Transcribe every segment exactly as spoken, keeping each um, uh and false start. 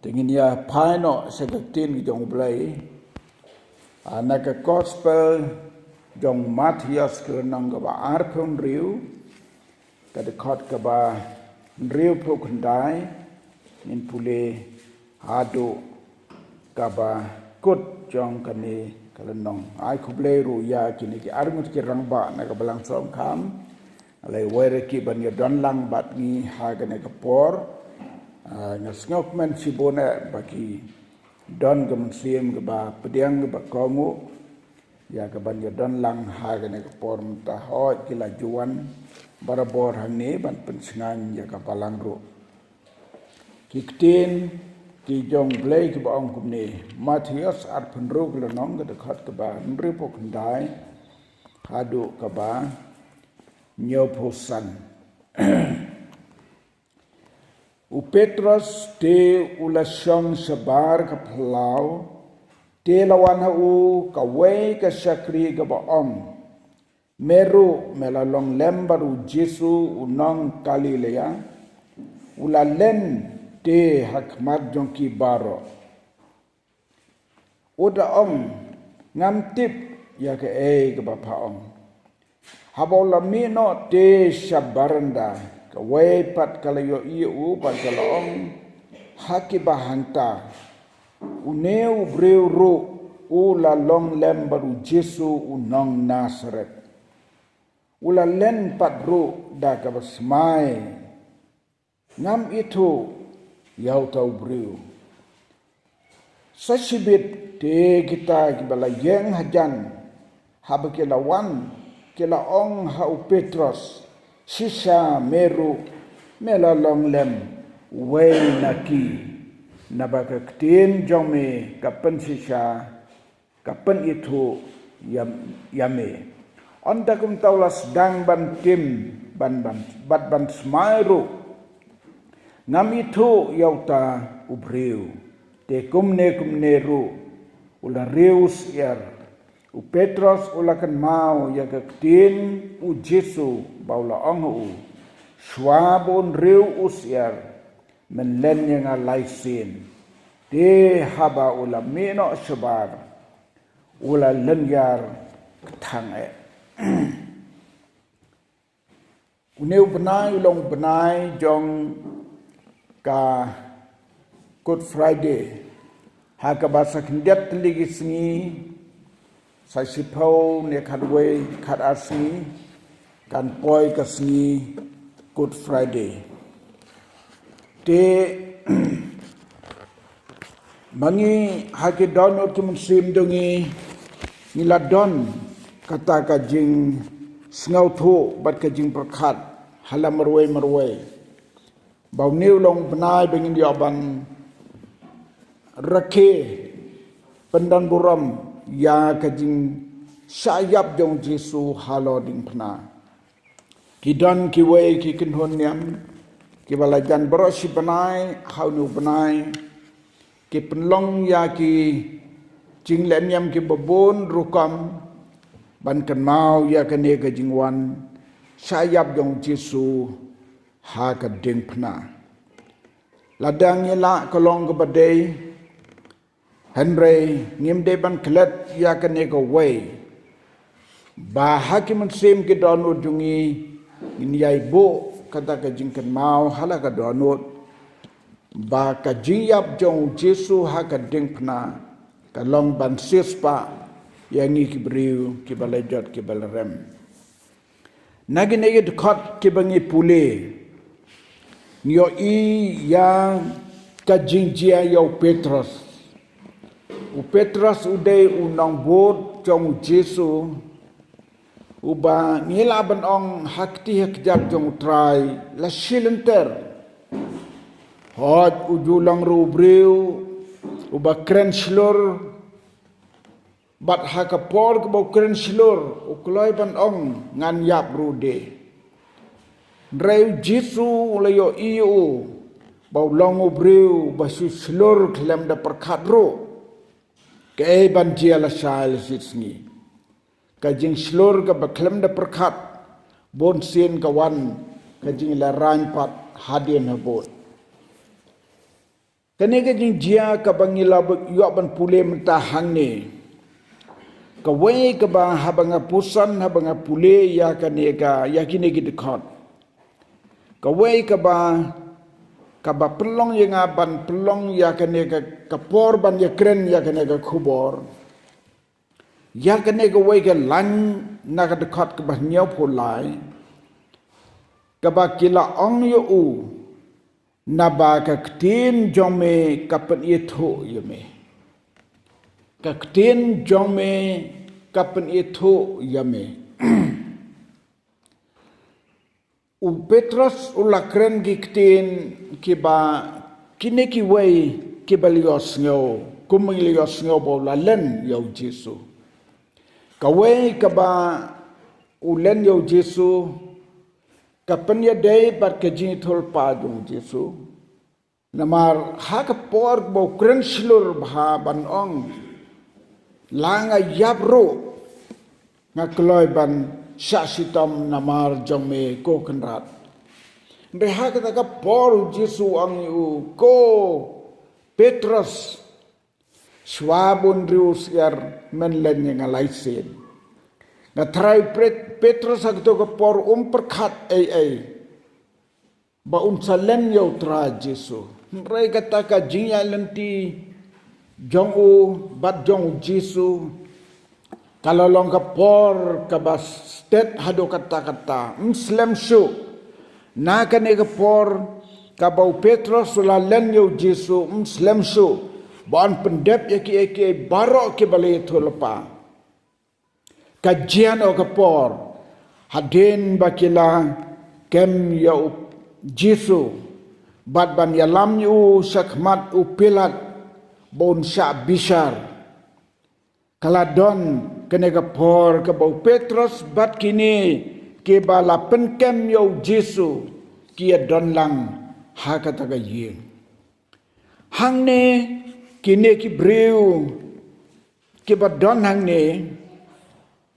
Te ngin ïa phai noh sha ka ktien ka jong U Blei. Ah, na ka gospel jong u Mathaios ka lynnong kaba arphew hynriew, ka dkhot kaba hynriewphew khyndai, ngin pule haduh kaba kut jong kane ka lynnong. Ai khublei ruh ïa kine ki arngut ki rangbah na ka Balang Sohkham. Lei wei ruh ki ban ïa don lang bad ngi ha kane ka por. Ah, nga sngewkmen shibun eh ba ki don ka mynsiem kaba pdiang kaba kohnguh ïa ka ban ïa don lang ha kane ka por mynta. Hooid ki la ju wan barabor hangne ban pynsngew ïa ka Balang ruh. Ki ktien ki jong U Blei kiba ong kumne, Mathaios arphew hynriew ka lynnong ka dkhot kaba hynriewphew khyndai haduh kaba hynñiewphew san. U Petros te u la shong shabar ka phyllaw, te la wan ha u kawei ka shakri kaba ong, Me ruh me la long lem bad u Jisu u nong Galilea. U la len te ha khmat jong ki baroh. U da ong, Ngam tip ïa kaei kaba pha ong. Haba u la mih noh te sha baranda, kawei pat ka la ïohi ïa u bad ka la ong ha kiba hangta, Une u briew ruh u la long lem bad u Jisu u nong Nasareth. U la len pat ruh da kaba smai. Ngam ithuh ïa uta u briew. Sa shibit te kita kiba la ïeng hajan, haba ki la wan, ki la ong ha u Petros, Shisha me ruh me la long lem uwei na ki, naba ka ktien jong me ka pynshisha, ka pynithuh ïa, ïa me. Ynda kumta u la sdang ban tim, ban, ban, bad ban smai ruh, Ngam ithuh ïa uta u briew. Te kumne kumne ruh u la riew syiar. U Petros u la kynmaw ïa ka ktien u Jisu ba u la ong ha u, Shuwa ba un riew u syiar, men len ïa nga lai sien. Te haba u la mih noh shabar, u la lynñiar ka thang eh. Une u bnai u long u bnai jong ka Good Friday. Ha kaba sa khyndiat tylli ki sngi, sa shiphew ne khatwei khatar sngi, kan poi ka sngi Good Friday. Te ma ngi ha ki dohnud ki mynsiem jong ngi, ngi la don kata ka jingsngewthuh bad ka jingpyrkhat ha la marwei marwei ba une u long u bnai ba ngin ïoh ban rakhe pyndonburom ïa ka jingshah ïap jong u Jisu halor diengphna. Ki don kiwei ki kynhun niam kiba la jan baroh shi bnai ha une u bnai, ki pynlong ïa ki jingleh niam kiba bun rukom ban kynmaw ïa kane ka jingwan shah ïap jong u Jisu ha ka diengphna. Lada ngi lah ka long kaba dei, hynrei ngim dei ban klet ïa kane kawei, ba ha ki mynsiem ki dohnud jong ngi ngin ïai buh kata ka jingkynmaw ha la ka dohnud ba ka jingïap jong u Jisu ha ka diengphna ka long ban siewspah ïa ngi ki briew kiba la jot kiba la rem. Na kine ki dkhot kiba ngi pule, ngi ïohi ïa ka jingjia ïa u Petros. U Petros u dei u nongbud jong u Jisu, uba ngi lah ban ong ha kti ha kjat jong u Trai la shi lynter. Hooid u ju long ruh u briew uba kren shlur, bad ha ka por kaba u kren shlur u kloi ban ong ngan ïap ruh de. Hynrei u Jisu u la ïohi ïa u ba u long u briew ba shu shlur khlem da pyrkhat ruh. Kaei ban jia lashai lashisngi. Ka jingshlur kaba khlem da pyrkhat bunsien ka wan ka jinglehrain pat hadien habud. Kane ka jingjia kaba ngi la ïoh ban pule mynta hangne. Kawei kaba haba nga puson, haba nga pule ïa kane ka, ïa kine ki dkhot. Kawei kaba, kaba pynlong ïa nga ban pynlong ïa kane ka, ka por ban ïakren ïa kane ka khubor. Ïa kane kawei ka lain na ka dkhot kaba hynñiewphew lai. Kaba ki la ong ïa u, naba ka ktien jong me ka pynithuh ïa me. Ka ktien jong me ka pynithuh ïa me. U Petros u la kren ki ktien kiba kine kiwei kiba la ïohsngew, kumba la ïohsngew ba u la len ïa u Jisu. Kawei kaba u len ïa u Jisu, ka pynïadei bad ka jingïathuhlypa jong u Jisu. Namar ha ka por ba u kren shlur bha ban ong, la nga ïap ruh, nga kloi ban shah shitom namar jong me ko Kynrad. Hynrei ha kata ka por u Jisu u ong ïa u, ko Petros, shwa ba un riew syiar men len ïa nga lai sien. Nga trai Pet-, Petros ha kato ka por um pyrkhat ei ei ba un sa len ïa u Trai Jisu. Hynrei kata ka jingïaid lynti jong u bad jong u Jisu ka la long ka por kaba stet haduh katta katta. Ym slem shuh. Na kane ka por kaba u Petros u la len ïa u Jisu, ym slem shuh ba un pyndep ïa kiei kiei baroh kiba la ïathuhlypa. Ka jia noh ka por hadien ba ki la kem ïa u Jisu bad ban ïalam ïa u sha khmat u Pilat ba un shah bishar. Ka la don kane ka por kaba u Petros bad kine kiba la pynkem ïa u Jisu ki ïa don lang ha kata ka ïing. Hangne kine ki briew kiba don hangne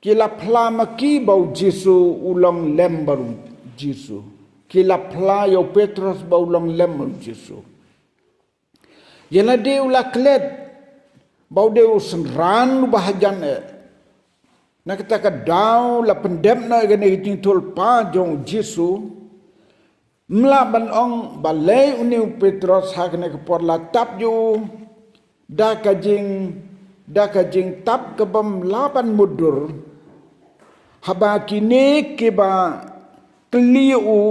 ki la phla ma ki ba u Jisu u long lem bad u Jisu. Ki la phla ïa u Petros ba u long lem bad u Jisu. Ïa lade u la klet ba u dei u synran uba hajan eh. Na kata ka daw la pyndep noh ïa kane ka jingïathuhlypa jong u Jisu. Ym lah ban ong balei une u Petros ha kane ka por la tap ïa u da ka jing, da ka jingtap kaba ym lah ban mutdur. Haba kine kiba kylli ïa u,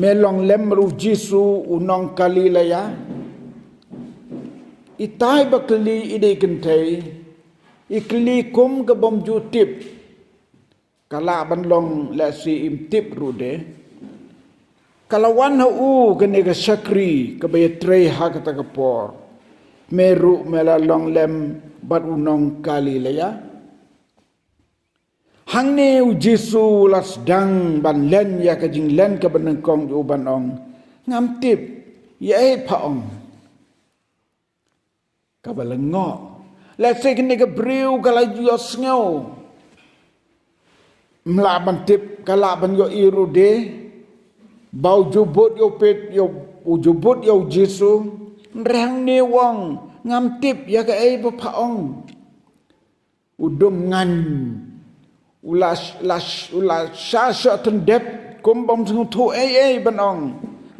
me long lem bad u Jisu u nong Galilea? Itai ba kylli i dei kynthei, i kylli kum kaba ym ju tip. Ka lah ban long lehse im tip ruh de. Ka la wan ha u kane ka shakri kaba ïatrei ha kata ka por. Me ruh me la long lem bad u nong Galilea? Hangne u Jisu u la sdang ban len ïa ka jinglen kaba nyngkong jong u ban ong, ngam tip ïa ei pha ong. Kaba lyngngoh. Lehse kane ka briew ka la ïohsngew. Ym lah ban tip, ka lah ban ïohi ruh de ba u ju bud ïa u Pet-, ïa u, u ju bud ïa u Jisu. Hynrei hangne u ong, ngam tip ïa kaei ba pha ong. U dum ngan. U la sh-, la sh-, u la shah shah tyndep kum bym sngewthuh ei ei ban ong.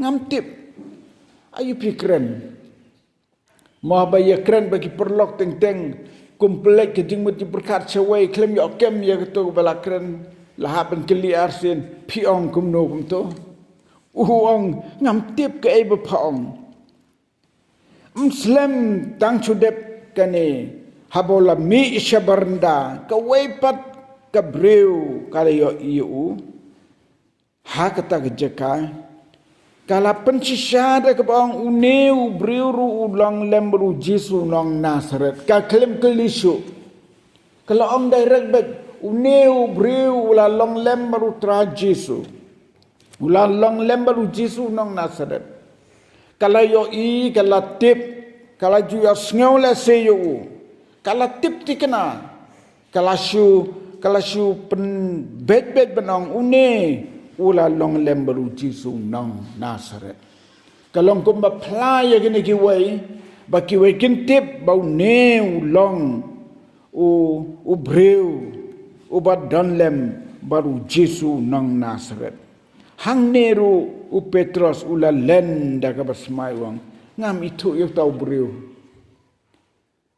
Ngam tip. Aïu phi kren? Mo ba ïa kren ba ki paralok teng teng kum pynleit ka jingmut jingpyrkhat shawei, khlem ïoh kem ïa kato ba la kren, la hap ban kylli arsien, phi ong kumno kumto? U ong, ngam tip kaei ba pha ong. Ym slem tang shu dep kane, haba u la mih sha baranda, kawei pat ka briew ka la ïohi ïa u ha kata ka jaka. Ka la pynshisha da kaba ong, une u briew ruh u long lem bad u Jisu nong Nasaret. Ka khlem kylli shuh. Ka la ong direct beit, une u briew u la long lem bad u Trai Jisu. U la long lem bad u Jisu nong Nasaret. Ka la ïohi, ka la tip, ka la ju ïohsngew lehse ïa u. Ka la tip thikna. Ka la shu, ka la shu pynbeit beit ban ong, une u la long lem bad u Jisu nong Nasaret. Ka long kumba phla ïa kine kiwei, ba kiwei kin tip ba une u long u, u briew uba don lem bad u Jisu nong Nasaret. Hangne ruh u Petros u la len da kaba smai u ong, ngam ithuh ïa uta u briew.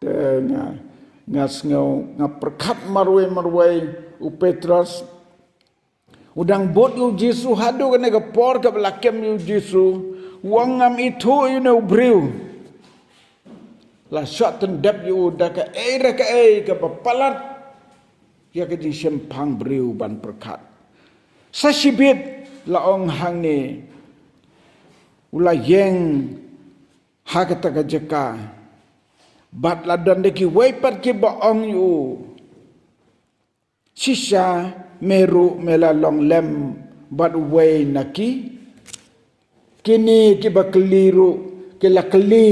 Te nga, nga sngew, nga pyrkhat marwei marwei, u Petros u dang bud ïa u Jisu haduh kane ka por kaba la kem ïa u Jisu, u ong ngam ithuh ïa une u briew. La shah tyndep ïa u da kaei re kaei kaba palat ïa ka jingshemphang briew ban pyrkhat. Sa shibit la ong hangne, u la ïeng ha kata ka jaka, bad la don da kiwei pat kiba ong ïa u, shisha me ruh me la long lem bad uwei na ki. Kine kiba kylli ruh ki la kylli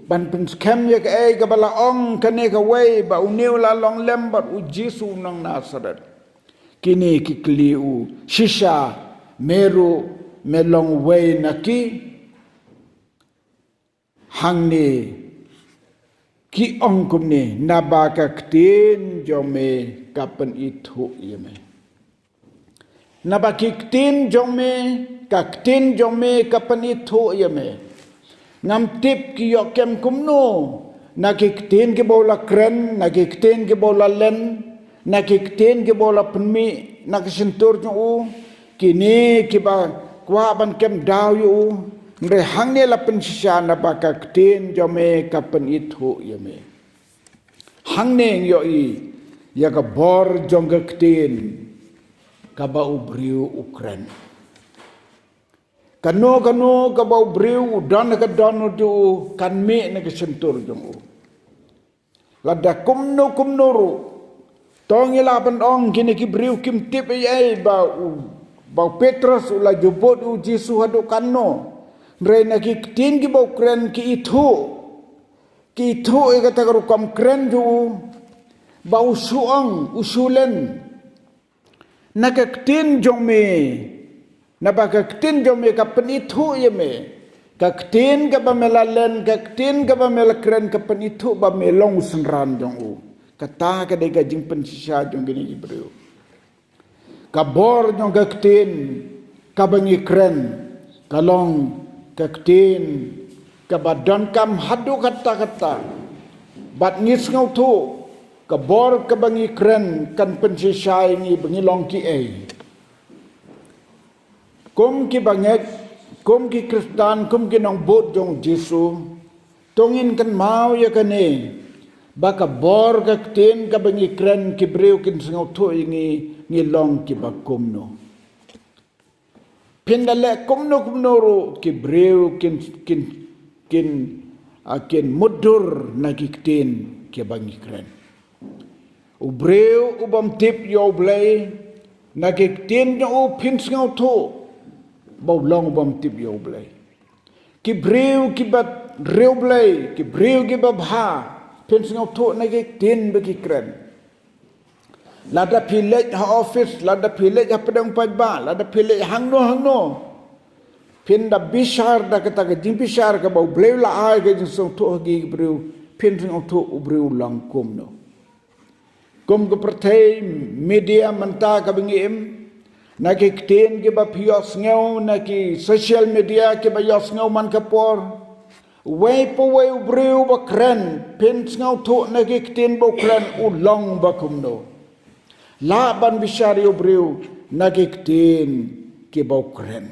ban pynskhem ïa kaei kaba la ong kane kawei ba une u la long lem bad u Jisu nong Nasaret. Kine ki kylli u, shisha me ruh me long uwei na ki. Hangne ki ong kumne, naba ka ktien jong me ka pynithuh ïa me. Naba ki ktien jong me, ka ktien jong me ka pynithuh ïa me. Ngam tip ki ïoh kem kumno na ki ktien kiba u la kren, na ki ktien kiba u la len, na ki ktien kiba u la pynmih na ka shyntur jong u, kine kiba kwah ban kem daw ïa u. Hynrei hangne la pynshisha, naba ka ktien jong me ka pynithuh ïa me. Hangne ngi ïohi ïa ka bor jong ka ktien kaba u briew u kren. Kano kano kaba u briew u don ha ka dohnud jong u kan mih na ka shyntur jong u. Lada kumno kumno ruh, to ngi lah ban ong kine ki briew kim tip ei ei ba u, ba u Petros u la ju bud ïa u Jisu haduh katno. Hynrei na ki ktien kiba u kren ki ithuh, ki ithuh ïa kata ka rukom kren jong u, ba u shu ong, u shu len, na ka ktien jong me, naba ka ktien jong me ka pynithuh ïa me. Ka ktien kaba me la len, ka ktien kaba me la kren ka pynithuh ba me long u synran jong u. Kata ka dei ka jingpynshisha jong kine ki briew. Ka bor jong ka ktien kaba ngi kren ka long ka ktien kaba donkam haduh katta katta. Bad ngi sngewthuh ka bor kaba ngi kren kan pynshisha ïa ngi ba ngi long kiei. Kum ki bangeit, kum ki Khristan, kum ki nongbud jong u Jisu, to ngin kynmaw ïa kane, ba ka bor ka ktien kaba ngi kren ki briew kin sngewthuh ïa ngi, ngi long kiba kumno. Phin da leh kumno kumno ruh ki briew kin, kin, kin, ah, kin mutdur na ki ktien kiba ngi kren. U briew u bym tip ïa u Blei, na ki ktien jong u phin sngewthuh ba u long u bym tip ïa u Blei. Ki briew kiba riewblei, ki briew kiba bha, phin sngewthuh na ki ktien ba ki kren. Lada phi leit ha office, lada phi leit ha pdeng paidbah, lada phi leit hangno hangno, phin da bishar da kata ka jingbishar kaba u Blei u la ai ka jingsngewthuh ha ki briew, phin sngewthuh u briew u long kumno. Kum ka pyrthei media mynta kaba ngi im, na ki ktien kiba phi ïohsngew na ki social media kiba ïohsngew man ka por, uwei pa uwei u briew ba kren, phin sngewthuh na ki ktien ba u kren u long ba kumno. Lah ban bishar ïa u briew na ki ktien kiba u kren.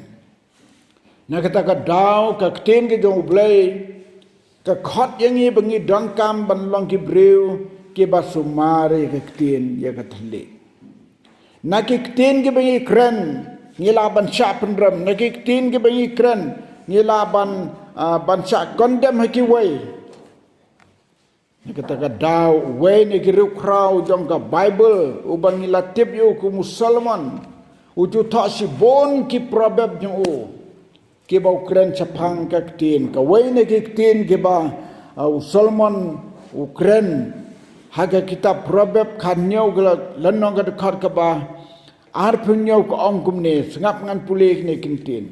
Na kata ka daw ka ktien ka jong u Blei ka khot ïa ngi ba ngi donkam ban long ki briew kiba sumar ïa ka ktien, ïa ka thylliej. Na ki ktien kiba ngi kren ngi lah ban shah pynrem, na ki ktien kiba ngi kren ngi lah ban, ah, ban shah condemn ha kiwei. Na kata ka daw, uwei na ki riewkhraw jong ka Baibl uba ngi la tip ïa u kum u Solomon, u ju thoh shibun ki proverb jong u kiba u kren shaphang ka ktien. Kawei na ki ktien kiba, ah, u Solomon u kren ha ka kitab Proverb khathynñiew ka lynnong ka dkhot kaba arphew hynñiew ka ong kumne, sngap ngan pule kine ki ktien.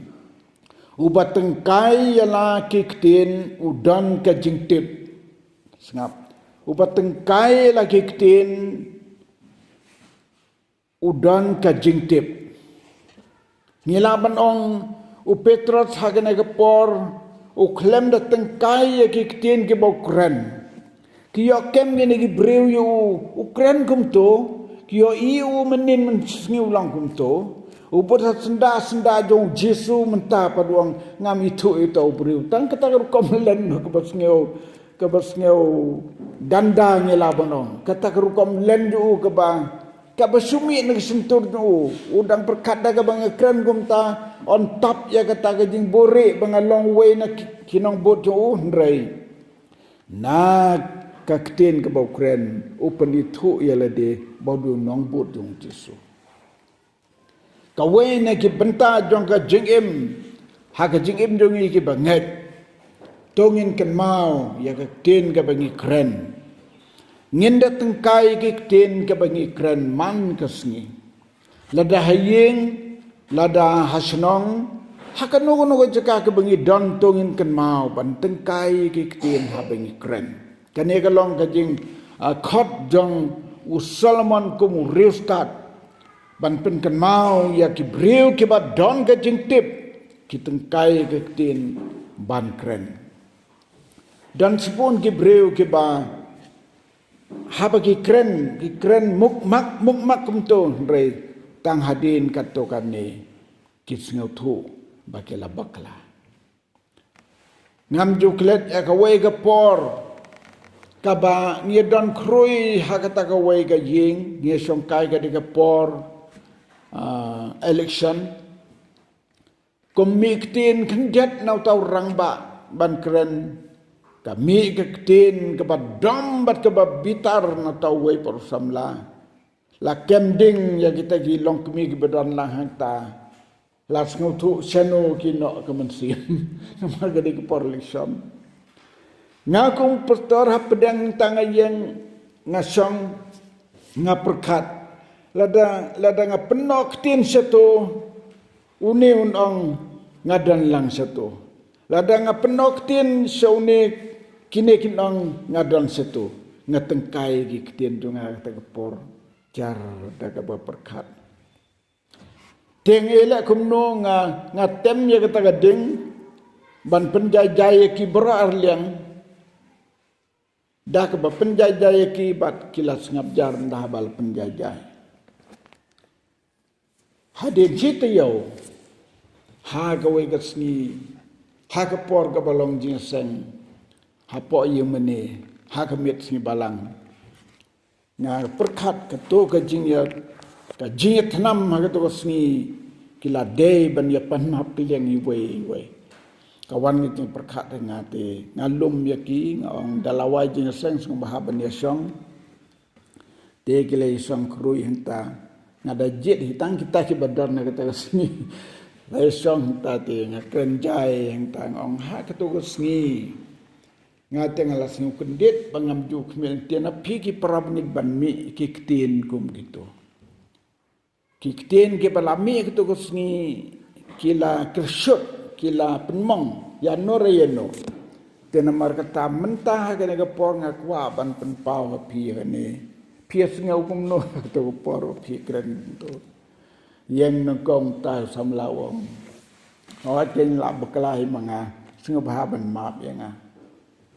Uba tyngkai ïa la ki ktien u don ka jingtip. Sngap. Uba tyngkai ïa la ki ktien u don ka jingtip. Ngi lah ban ong u Petros ha kane ka por u khlem da tyngkai ïa ki ktien kiba u kren. Ki ïoh kem kine ki briew ïa u, u kren kumto, ki ïohi ïa u mynnin mynsngi u long kumto. U bud ha syndah syndah jong u Jisu mynta pat u ong ngam ithuh ïa uta u briew. Tang kata ka rukom len kaba sngew, kaba sngew ganda ngi lah ban ong. Kata ka rukom len jong u kaba, kaba shu mih na ka shyntur jong u. U dang pyrkhat da kaba nga kren kumta, yn tap ïa kata ka jingbuhrieh ba nga long uwei na ki, ki nongbud jong u, hynrei na ka ktien kaba u kren u pynithuh ïa lade ba u dei u nongbud jong u Jisu. Kawei na ki bynta jong ka jingim ha ka jingim jong ngi kiba ngeit, to ngin kynmaw ïa ka ktien kaba ngi kren. Ngin da tyngkai ïa ki ktien kaba ngi kren man ka sngi. Lada ha ïing, lada ha shnong, ha kano kano ka jaka kaba ngi don, to ngin kynmaw ban tyngkai ïa ki ktien haba ngi kren. Kane ka long ka jing, ah, khot jong u Solomon kum u riewstad ban pynkynmaw ïa ki briew kiba don ka jingtip, ki tyngkai ïa ki ktien ban kren. Don shibun ki briew kiba haba ki kren, ki kren mukmak mukmak kumto, hynrei tang hadien katto katne ki sngewthuh ba ki la bakla. Ngam ju klet ïa kawei ka por kaba ngi don khrui ha kata kawei ka ïing, ngi shongkai ka dei ka por, ah, election. Kum mih ktien khyndiat na uta u rangbah ban kren, ka mih ka ktien kaba dom bad kaba bitar na uta uwei para samla. La kem ding ïa kita ki longkmie kiba don lang hangta. La sngewthuh shano ki noh ka mynsiem. Namar ka dei ka por election. Nga kum pastor hapdeng tang ïa nga shong, nga pyrkhat. Lada, lada nga pynnoh ktien shato, une un ong nga don lang shato. Lada nga pynnoh ktien sha une, kine kin ong nga don shato. Nga tyngkai ki ktien jong nga kata ka por. Jar da kaba pyrkhat. Te nga ïaleh kumno nga, nga tem ïa kata ka ding ban pynjaijai ïa ki baroh arliang. Da kaba pynjaijai ïa ki bad ki la sngap jar ynda haba la pynjaijai. Hadien shi taïew, ha kawei ka sngi, ha ka por kaba long jingïaseng, hapoh ïingmane, ha ka miet sngi balang. Nga pyrkhat kato ka jingïa, ka jingïathnam ha kato ka sngi ki la dei ban ïa pan map pylliang iwei iwei. Ka wan ka jingpyrkhat ha nga te nga lum ïa ki, nga ong da la wai jingïaseng sngewbha ban ïa shong. Te ki la ïa shong khrui hangta. Nga da jied hi tang kita kiba don ha kata ka sngi. La ïa shong hangta te nga kren jai hangta nga ong ha kato ka sngi. Nga te nga la sngew kyndit ba ngam ju khmih lynti na phi ki para bangeit ban mih ki ktien kum kito. Ki ktien kiba la mih kito ka sngi ki la kyrshut, ki la pynmong ïa no re ïa no. Te namar kata mynta ha kane ka por nga kwah ban pynpaw ha phi kane. Phi sngew kumno ha kito ka por phi kren to. Ïeng nyngkong ta samla u ong. Hooid, kein la bakla hi ma nga, sngewbha ban map ïa nga.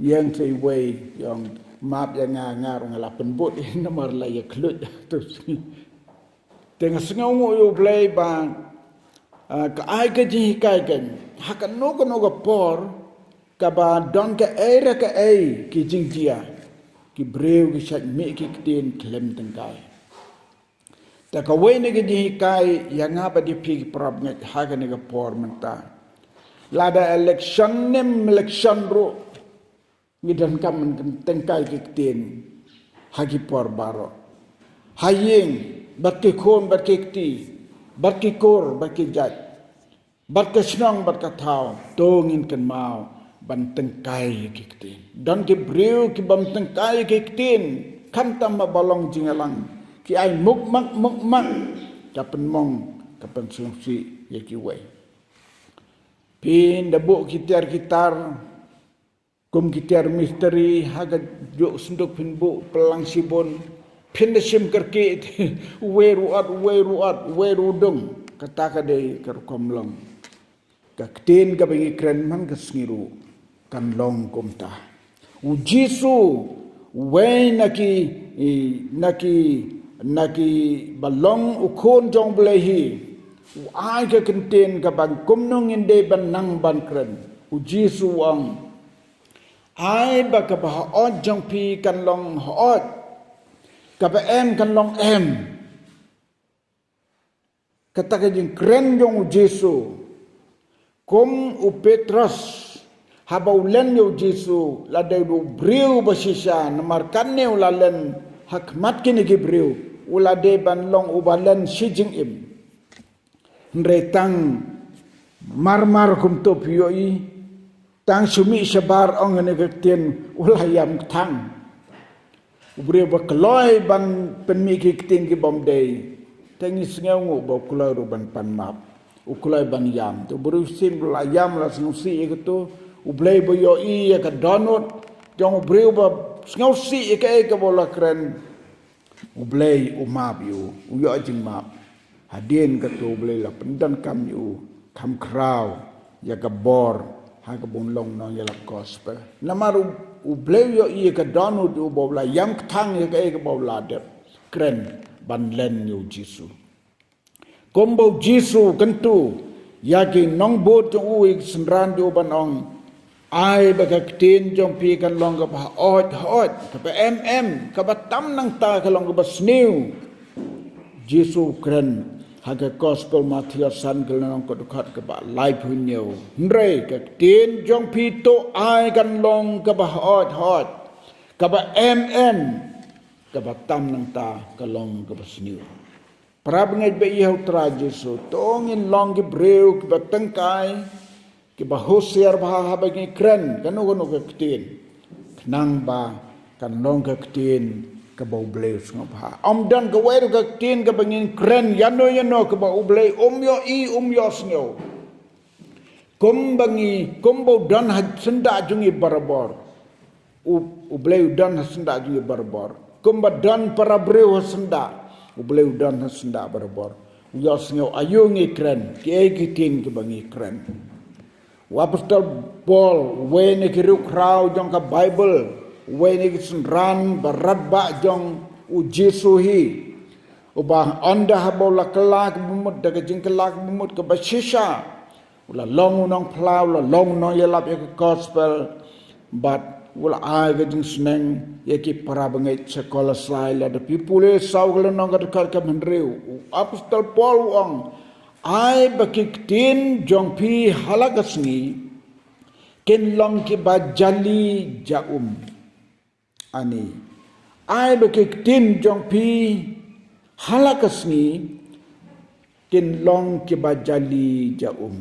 Ïeng sa iwei, ïa ong map ïa nga, nga ruh nga la pynbud ïa namar la ïa khluit tu sngi. Te nga sngewnguh ïa U Blei ba, ah, ka ai ka jinghikai kein ha kano kano ka por kaba don kaei re kaei ki jingjia, ki briew ki shait mih ki ktien khlem tyngkai. Te kawei na ki jinghikai ïa nga bad ïa phi ki para bangeit ha kane ka por mynta. Lada election ne em election ruh ngi donkam ban tyngkai ki ktien ha ki por baroh. Ha ïing bad ki khun bad ki kti, bad ki kur bad ki jait. Bad ka shnong bad ka thaw, to ngin kynmaw ban tyngkai ïa ki ktien. Don ki briew ki bym tyngkai ïa ki ktien, khamtam haba long jingïalang, ki ai mukmak mukmak, ka pynmong, ka pynsngewsih ïa kiwei. Phin da buh ki tiar ki tar, kum ki tiar mistri, ha ka juh synduk phin buh plang shibun, phin da shim kyrkieh, uwei ruh ot, uwei ruh ot, uwei ruh dung. Kata ka dei ka rukom long. Ka ktien kaba ngi kren man ka sngi ruh kan long kumta. U Jisu, uwei na ki, i, na ki, na ki ba long u khun jong U Blei hi, u ai ka ktien kaba kumno ngin dei ban nang ban kren. U Jisu u ong, ai ba kaba hooid jong phi kan long hooid, kaba em kan long em. Kata ka jingkren jong u Jisu. Kum u Petros, haba u len ïa u Jisu, la dei u briew ba shisha, namar kane u la len ha khmat kine ki briew, u la dei ban long uba len shi jingim. Hynrei tang marmar kumto phi ïohi, tang shu mih shabar ong kane ka ktien, u la ïam kthang. U briew ba kloi ban pynmih ki ktien ki bym dei, te ngi sngew nguh ba u kloi ruh ban pan map, u kloi ban ïam. Te u briew shisien ba la ïam, la sngewsih ïa kato. U Blei ba ïohi ïa ka dohnud jong u briew ba sngewsih ïa kaei kaba u la kren, U Blei u map ïa u, u ïoh jingmap. Hadien kato U Blei la pyndonkam ïa u, kham khraw ïa ka bor ha kaba un long nongïalap gospel. Namar u, U Blei u ïohi ïa ka dohnud jong u ba u la ïam kthang ïa kaei kaba u la dep kren ban len ïa u Jisu. Kumba u Jisu u kyntu ïa ki nongbud jong u, ïa ki synran jong u ban ong, ai ba ka ktien jong phi kan long kaba hooid hooid, kaba em em, kaba tam nangta ka long kaba sniew. Jisu u kren ha ka gospel Mathaios san, ka lynnong ka dkhot kaba laiphew hynñiew. Hynrei ka ktien jong phi to ai kan long kaba hooid hooid, kaba em em, kaba tam nangta ka long kaba sniew. Para bangeit ba ïeit ha u Trai Jisu, to ngin long ki briew kiba tyngkai, kiba husiar bha haba ngi kren kano kano ka ktien, khnang ba kan long ka ktien kaba U Blei u sngewbha. Ym don kawei ruh ka ktien kaba ngin kren ïano ïano kaba U Blei um ïohi, um ïohsngew. Kumba ngi, kumba u don ha syndah jong ngi barabor, U, U Blei u don ha syndah jong ngi barabor. Kumba don para briew ha syndah, U Blei u don ha syndah barabor. U ïohsngew aïu ngi kren, kiei ki ktien kiba ngi kren. U Apostol Paul, uwei na ki riewkhraw jong ka Baibl, uwei na ki synran ba radbah jong u Jisu hi, uba ynda haba u la kylla kaba mut da ka jingkylla kaba mut kaba shisha, u la long u nongphla, u la long u nongïalap ïa ka gospel, bad u la ai ka jingsneng ïa ki para bangeit sha Kolosai. Lada phi pule saw ka lynnong ka dkhot kaba hynriew, u Apostol Paul u ong, ai ba ki ktien jong phi ha la ka sngi kin long kiba jali ja um. Ani, ai ba ki ktien jong phi ha la ka sngi kin long kiba jali ja um.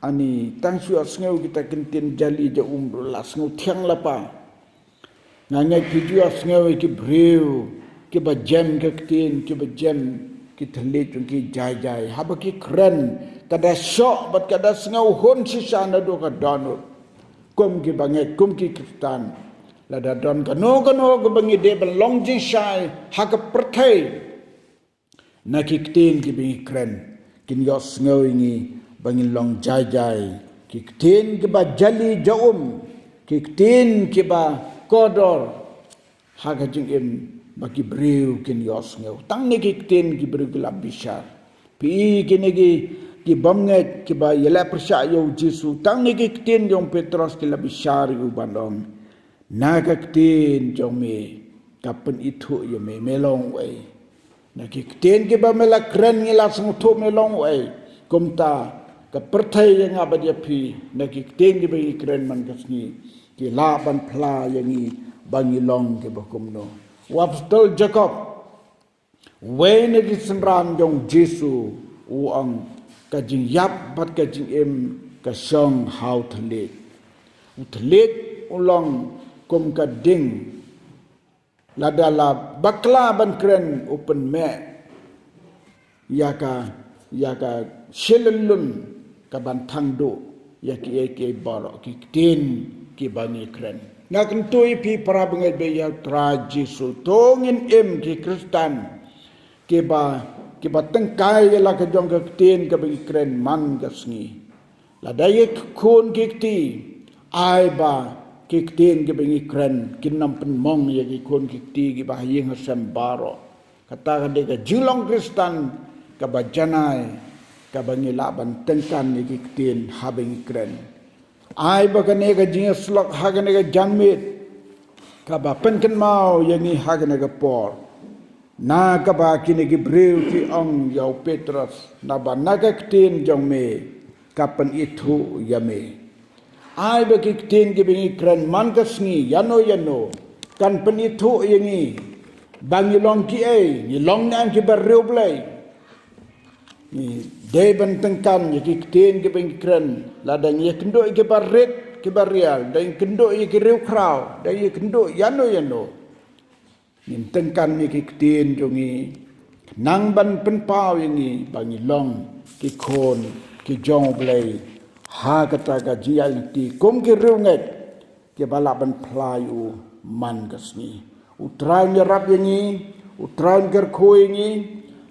Ani, tang shu ïohsngew kita ki ktien jali ja um ruh la sngew thiang lypa. Nga ngeit phi ju ïohsngew ïa ki briew kiba jem ka ktien, kiba jem ki thylliej jong ki jai jai. Haba ki kren, ka da shoh bad ka da sngewhun shisha naduh ka dohnud. Kum kiba ngeit, kum ki Khristan, lada don kano kano kaba ngi dei ban long jingshai ha ka pyrthei, na ki ktien kiba ngi kren, kin ïohsngew ïa ngi ba ngin long jai jai ki ktien kiba jali ja um, ki ktien kiba kordor ha ka jingim, ba ki briew kin ïohsngew. Tang na ki ktien ki briew ki la bishar. Phi i kine ki, ki bym ngeit kiba ïaleh pyrshah ïa u Jisu, tang na ki ktien jong u Petros ki la bishar ïa u ban ong, na ka ktien jong me ka pynithuh ïa me, me long uei. Na ki ktien kiba me la kren ngi la sngewthuh me long uei. Kumta ka pyrthei ïa nga bad ïa phi, na ki ktien kiba ngi kren man ka sngi, ki lah ban phla ïa ngi ba ngi long kiba kumno. U Apostol Jakob, uwei na ki synran jong u Jisu, u ong, ka jingïap bad ka jingim ka shong ha u thylliej. U thylliej u long kum ka ding. Lada la bakla ban kren, u pynmeh ïa ka, ïa ka shilynlun ka ban thang duh ïa kiei kiei baroh ki ktien kiba ngi kren. Nga kyntu ïa phi para bangeit ba ïa U Trai Jisu, to ngin im ki Khristan kiba, kiba tyngkai ïa la ka jong ka ktien kaba ngi kren man ka sngi. Lada ïa ki khun ki kti, ai ba ki ktien kiba ngi kren kin ym pynmong ïa ki khun ki kti kiba ha ïing ha sem baroh. Kata ka dei ka jinglong Khristan kaba janai, kaba ngi lah ban tyngkan ïa ki ktien haba ngi kren. Ai ba kane ka jingïasyllok ha kane ka janmiet kaba pynkynmaw ïa ngi ha kane ka por, na kaba kine ki briew ki ong ïa u Petros, naba na ka ktien jong me ka pynithuh ïa me. Ai ba ki ktien kiba ngi kren man ka sngi ïano ïano kan pynithuh ïa ngi ba ngi long kiei, ngi long ne em kiba riewblei. Ngi dei ban tyngkan ïa ki ktien kiba ngi kren, lada ngi ïakynduh ïa kiba rit kiba rial, da ngi kynduh ïa ki riewkhraw, da ngi ïakynduh ïano ïano. Ngin tyngkan ïa ki ktien jong ngi, nang ban pynpaw ïa ngi ba ngi long ki khun ki jong U Blei ha kata ka jingïaid lynti kum ki riewngeit kiba lah ban phla ïa u man ka sngi. U Trai un ïarap ïa ngi, U Trai un kyrkhu ïa ngi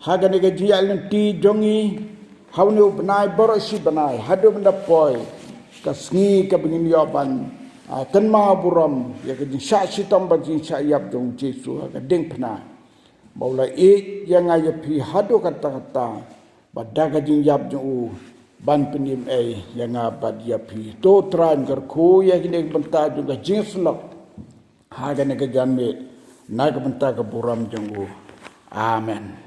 ha kane ka jingïaid lynti jong ngi. Ha une u bnai baroh shi bnai haduh ban da poi ka sngi kaba ngin ïoh ban, ah, kynmaw burom ïa ka jingshah shitom bad jingshah ïap jong U Jisu ha ka diengphna, ba u la ïeit ïa nga ïa phi haduh katta katta, bad da ka jingïap jong u ban pynim ei ïa nga bad ïa phi. To Trai un kyrkhu ïa kine ki bynta jong ka jingïasyllok ha kane ka janmiet, na ka bynta ka burom jong u. Amen.